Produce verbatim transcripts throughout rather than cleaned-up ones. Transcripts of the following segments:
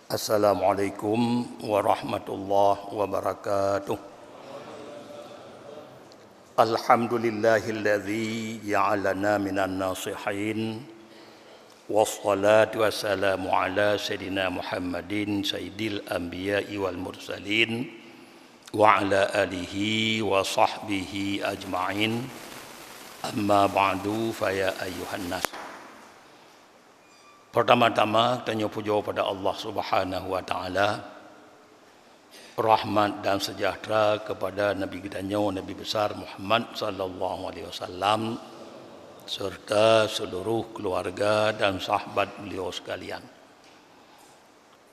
Assalamualaikum warahmatullahi wabarakatuh. Alhamdulillahilladzi ja'alana minan nasihin. Wassalatu wassalamu ala sayyidina Muhammadin sayyidil anbiya'i wal mursalin wa ala alihi wa sahbihi ajma'in. Amma ba'du, fa ya ayyuhan nas. Pertama-tama, tanyoe pujoe pada Allah Subhanahu wa Ta'ala. Rahmat dan sejahtera kepada Nabi geutanyoe, Nabi Besar Muhammad sallallahu alaihi wasallam, serta seluruh keluarga dan sahabat beliau sekalian.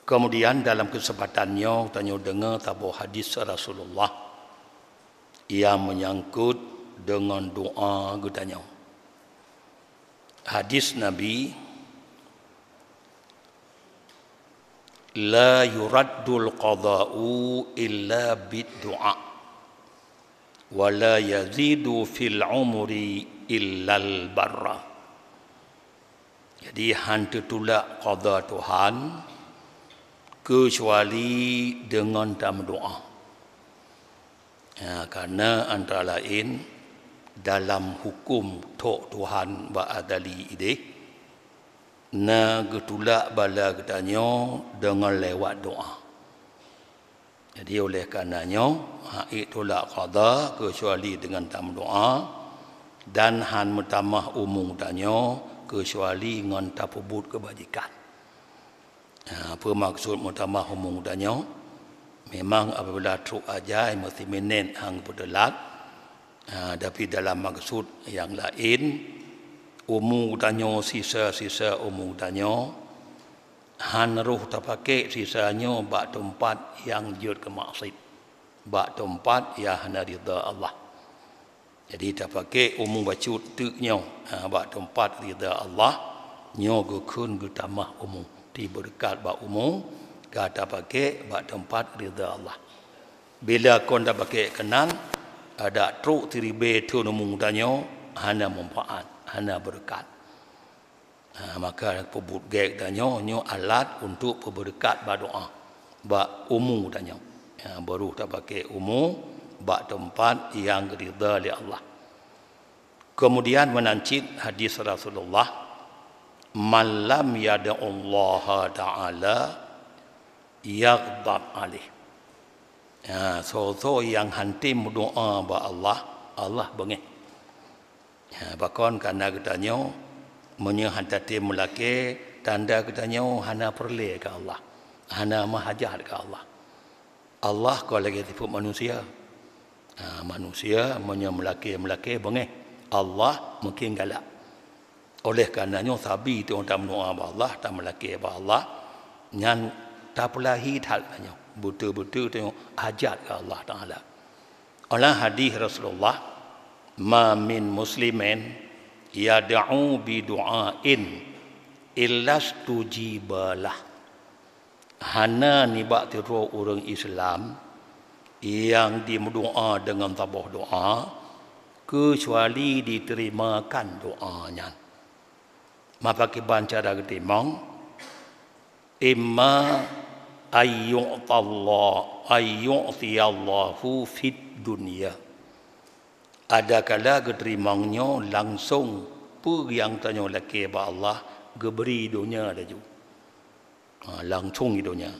Kemudian, dalam kesempatan nyoe, tanyoe deungoe saboh hadis Rasulullah yang menyangkut dengan doa geutanyoe. Hadis Nabi, "La yuraddul qada'u illa bid du'a, wa la yazidu fil umri illal barra." Jadi, han teutulak qada Tuhan keucuali deungon tameudoa. Ya, karena antara laén dalam huköm thok Tuhan bak azali idéh, na geutulak bala geutanyoe deungon lewat doa. Jadi, oleh karena nyoe, hana ék tulak qada keucuali deungon tameudoa, dan han meutamah umu tanyoe keucuali ngon tapeubuet keubajikan. Ha, peue maksud meutamah umu tanyoe? Memang apabila trok ajai meusiminét han peuteulat, ha, tapi dalam maksud nyang laén, umu tanyoe sisa-sisa umu tanyoe, han roh tapakék sisa nyoe bak teumpat nyang jeuet keu maksiet, bak teumpat nyang hana ridha Allah. Jadi, tapakék umu bacut teuk nyoe, ha, bak teumpat ridha Allah, nyoe geukheun geutamah umu. Ti beureukat bak umu, ka tapakék bak teumpat ridha Allah. Bila kon tapakék keunan, adak trok siribée thon umu tanyoe, hana manfaat, hana beureukat. Ha, maka peubuet gét tanyoe nyoe alat untuk peubeureukat bak doa, bak umu tanyoe. Ha, baru tapakék umu bak teumpat nyang geuridha lé Allah. Kemudian meunan cit hadis Rasulullah, "Man lam yad'ullaha ta'ala yaghdab alaih." Ha, soe-soe nyang han tem meudoa bak Allah, Allah beungéh. Ha, pakon? Karena geutanyoe, meunyoe han tatem meulakée, tanda geutanyoe hana peureulée keu Allah, hana meuhajat keu Allah. Allah kon lagée sifeuet manusia. Ha, manusia meunyoe meulakée-meulakée beungéh, Allah mungken galak. Oleh karena nyoe, sabe teungoh tameudoa bak Allah, tameulakée bak Allah, nyan tapeulahi that tanyoe, beutôi-beutôi tanyoe hajat keu Allah Taala. Óh lheueh hadis Rasulullah, "Ma min muslimin yad'u bi du'ain illastujiba lah." Hana nibak sidroe ureuëng Islam nyang jimeudoa deungon saboh doa, keucuali jiteurimongkan doa nyan. Meupakiban cara geuteurimong? Imma ayyu'tallah, ayyu'tiyallahu fid dunya. Adakala geuteurimong nyoe langsong peue nyang tanyoe lakée bak Allah, geubri donya laju. Ha, langsong i donya.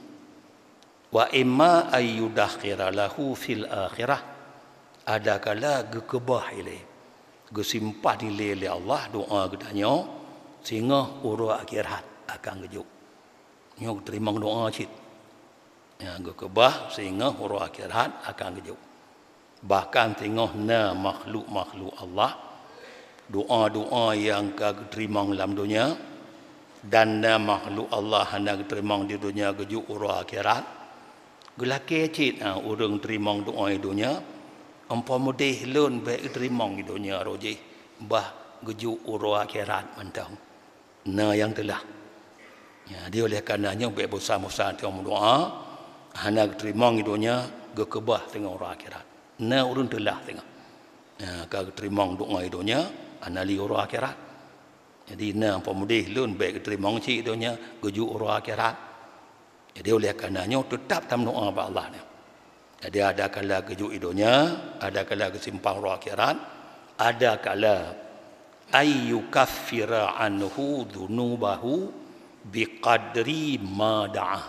Wa imma ayyudakhkhira lahu fil akhirah. Adakala geukeubah ilée, geusimpan ilée lé Allah doa geutanyoe, singoh uroe akhirat akan geujok. Nyoe geuteurimong doa cit. Nyang geukeubah singoh uroe akhirat akan geujok. Bahkan singoh na makhluk-makhluk Allah, doa-doa nyang ka geuteurimong lam donya, dan na makhluk Allah hana geuteurimong di donya geujok uroe akhirat. Geulakée cit, ha, ureuëng teurimong doa i donya, amphon meudeh lôn bék geuteurimong i donya roh jih, bah geujok uroe akhirat mantong. Na nyang teulah. Jadi, oleh karena nyoe, bék bosan-bosan teungoh meudoa, hana geuteurimong i donya, geukeubah teungoh uroe akhirat. Na ureuëng teulah teungoh. Nah, ka geuteurimong doa i donya, hana lé uroe akhirat. Jadi, na peumudeh lôn bék geuteurimong cit i donya, geujok uroe akhirat. Jadi, oleh karena nyoe teutab tameudoa bak Allah nyoe. Jadi, ada kala geujok i donya, ada kala geusimpang uroe akhirat, ada kala ay yukaffira anhu dzunubahu biqadri ma da'a,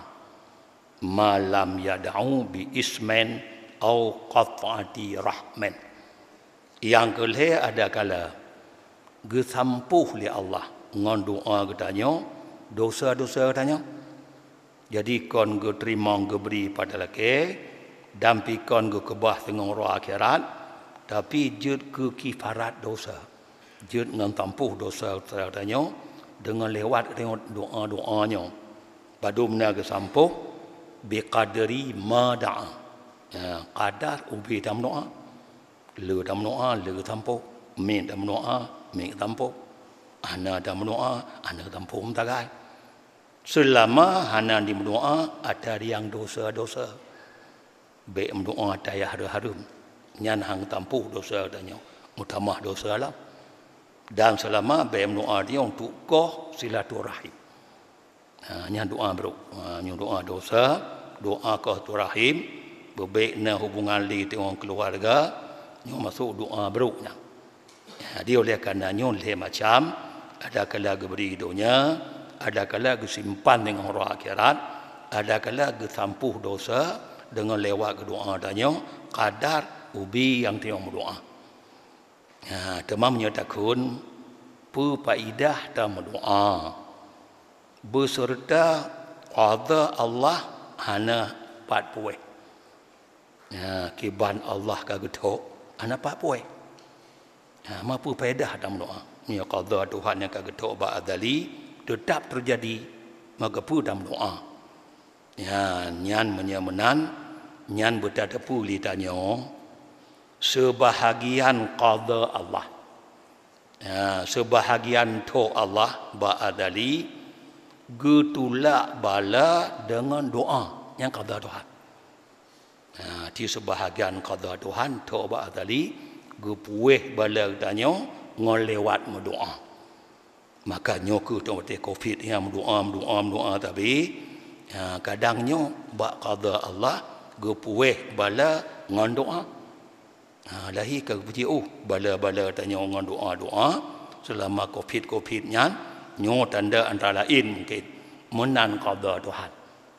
ma lam yad'u bi ismin au qat'ati rahmin. Nyang keu lhée ada kala geusampôh lé Allah ngon doa geutanyoe, dosa-dosa geutanyoe. Jadi kon geuteurimong geubri pada lakée, dan pi kon geukeubah teungoh uroe akhirat, tapi jeuet keu kifarat dosa. Jeuet ngon sampôh dosa geutanyoe deungon lewat geutanyoe doa-doa nyoe. Padum na geusampôh, biqadri ma da'a. Ya, kadar ubé tameudoa. Le tameudoa, le geusampôh. Miet tameudoa, miet geusampôh. Hana tameudoa, hana geusampôh meusagai. Seulama hana jimeudoa ata nyang dosa-dosa. Bék meudoa ata nyang hareuem-hareuem. Nyan han tampôh dosa geutanyoe, meutamah dosa lom. Dan seulama bék meudoa tanyoe untuk koh silaturahim. Ha, nyan doa brôk. Ha, nyoe doa dosa, doa koh silaturahim, beubék na hubungan lé teungoh keuluwarga, nyoe masôk doa brôk nyan. Jadi, oleh karena nyoe lhée macam, ada kala geubri donya, ada kala geusimpan deungon uroe akhirat, ada kala geusampôh dosa deungon lewat geudoa tanyoe, kadar ubé nyang tanyoe meudoa. Ha, teuma meunyoe takheun, peue paidah tameudoa beuseureuta qada Allah hana pat puéh? Ya, kiban Allah ka geuthok, hana pat puéh. Ya, ma peue paedah tameudoa? Meunyoe qada Tuhan nyang ka geuthok bak azali teutab teujadi, maka peue tameudoa? Ya, nyan meunyoe meunan, nyan beutateupeue lé tanyoe, seubahagian qada Allah. Ya, seubahagian thok Allah bak azali geutulak bala deungon doa nyang qada Tuhan. Ha, di seubahagian qada Tuhan, thok bak azali, geupuéh bala geutanyoe ngon lewat meudoa. Maka nyoe kheueh teuma watée covid nyan meudoa, meudoa, meudoa, tapi, ha, kadang nyoe bak qada Allah geupuéh bala ngon doa. Ha, lahé ka geupuji, oh, bala-bala tanyoe ngon doa-doa seulama covid-covid nyan, nyoe tanda antara laén mungken meunan qada Tuhan.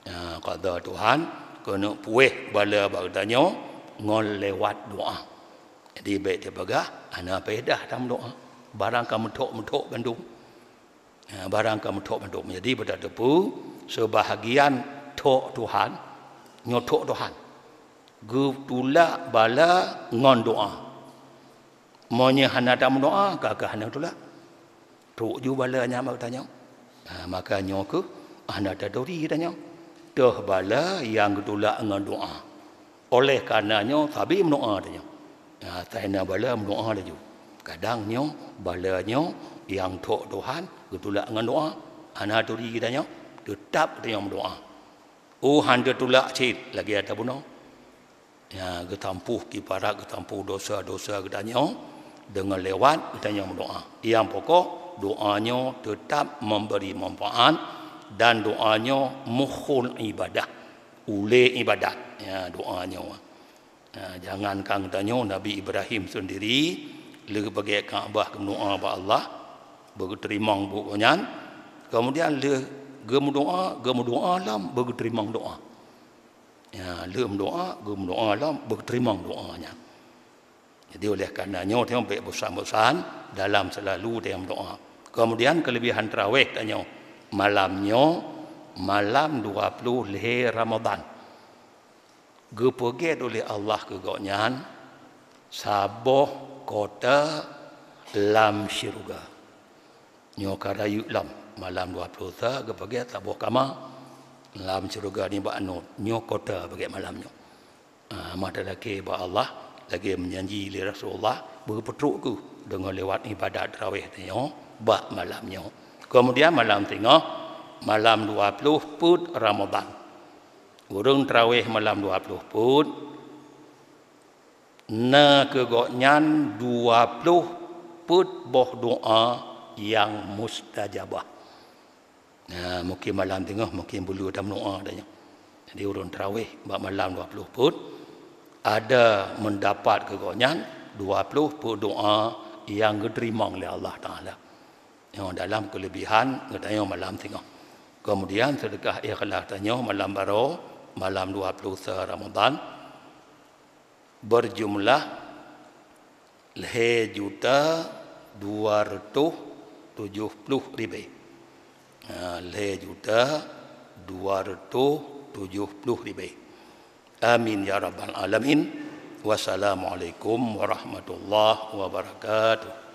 Ha, qada Tuhan keuneuk puéh bala bak geutanyoe ngon lewat doa. Jadi, bék tapeugah hana paedah tameudoa, barang ka meuthok-meuthok bandum. Ha, barang ka meuthok bandum. Jadi, beutateupeue, seubahagian thok Tuhan, nyoe thok Tuhan, geutulak bala ngon doa. Meunyoe hana tameudoa, ka, ka hana tulak. Trok ju bala nyan bak geutanyoe. Ha, maka nyoe kheueh hana taturi tanyoe. Toh bala nyang geutulak ngon doa. Oleh karena nyoe sabe meudoa tanyoe. Ha, saina bala meudoa laju. Kadang nyoe bala nyoe nyang thok Tuhan geutulak ngon doa. Hana turi tanyoe, teutab tanyoe meudoa. Oh, han teutulak cit lagée ata bunoe. Ya, geutampuh kiparat, geutampuh dosa-dosa geutanyoe deungon lewat geutanyoe meudoa. Nyang pokok, doa nyoe teutab memberi manfaat dan doa nyoe mukhul ibadah, ulée ibadat. Ya, doa nyoe. Ya, jangankan geutanyoe, Nabi Ibrahim sendiri lheueh bak Ka'bah geumeudoa bak Allah, beugeuteurimong buet gobnyan. Kemudian lheueh geumeudoa, geumeudoa lom beugeuteurimong doa. Ya, lheueh meudoa, geumeudoa lom, beuteurimong doa nyan. Jadi, oleh karena nyoe, tanyoe bék bosan-bosan dalam seulalu tanyoe meudoa. Kemudian, keulebihan tarawih tanyoe malam nyoe, malam dua puluh lhée Ramadhan. Geupeugét oleh Allah keu gobnyan saboh kota lam syeuruga. Nyoe ka rayeuk lom, malam dua ploh sa geupeugét saboh kama lam syeuruga nibak anu, nyoe kota beugét malam nyoe. Ah, mata lakée bak Allah, lagée meujanji lé Rasulullah, beupeutrok kheueh deungon lewat ibadat tarawih tanyoe bak malam nyoe. Kemudian malam singoh, malam dua ploh peuet Ramadhan. Ureuëng tarawih malam dua ploh peuet, na keu gobnyan dua ploh peuet boh doa nyang mustajabah. Nah, mungkin malam teungoh, mungkin buleue tameudoa tanyoe. Jadi, ureuëng tarawih bak malam dua ploh peuet, ada mendapat keu gobnyan dua ploh peuet doa nyang geuteurimong lé Allah Taala. Nyoe dalam keulebihan geutanyoe malam teungoh. Kemudian, seudeukah ikhlas tanyoe malam baroe, malam dua ploh sa Ramadhan, berjumlah lhée juta dua reutôh tujoh ploh ribée. Ha, lhée juta dua reutôh tujoh ploh ribée. Amin ya rabbal alamin. Wassalamualaikum warahmatullahi wabarakatuh.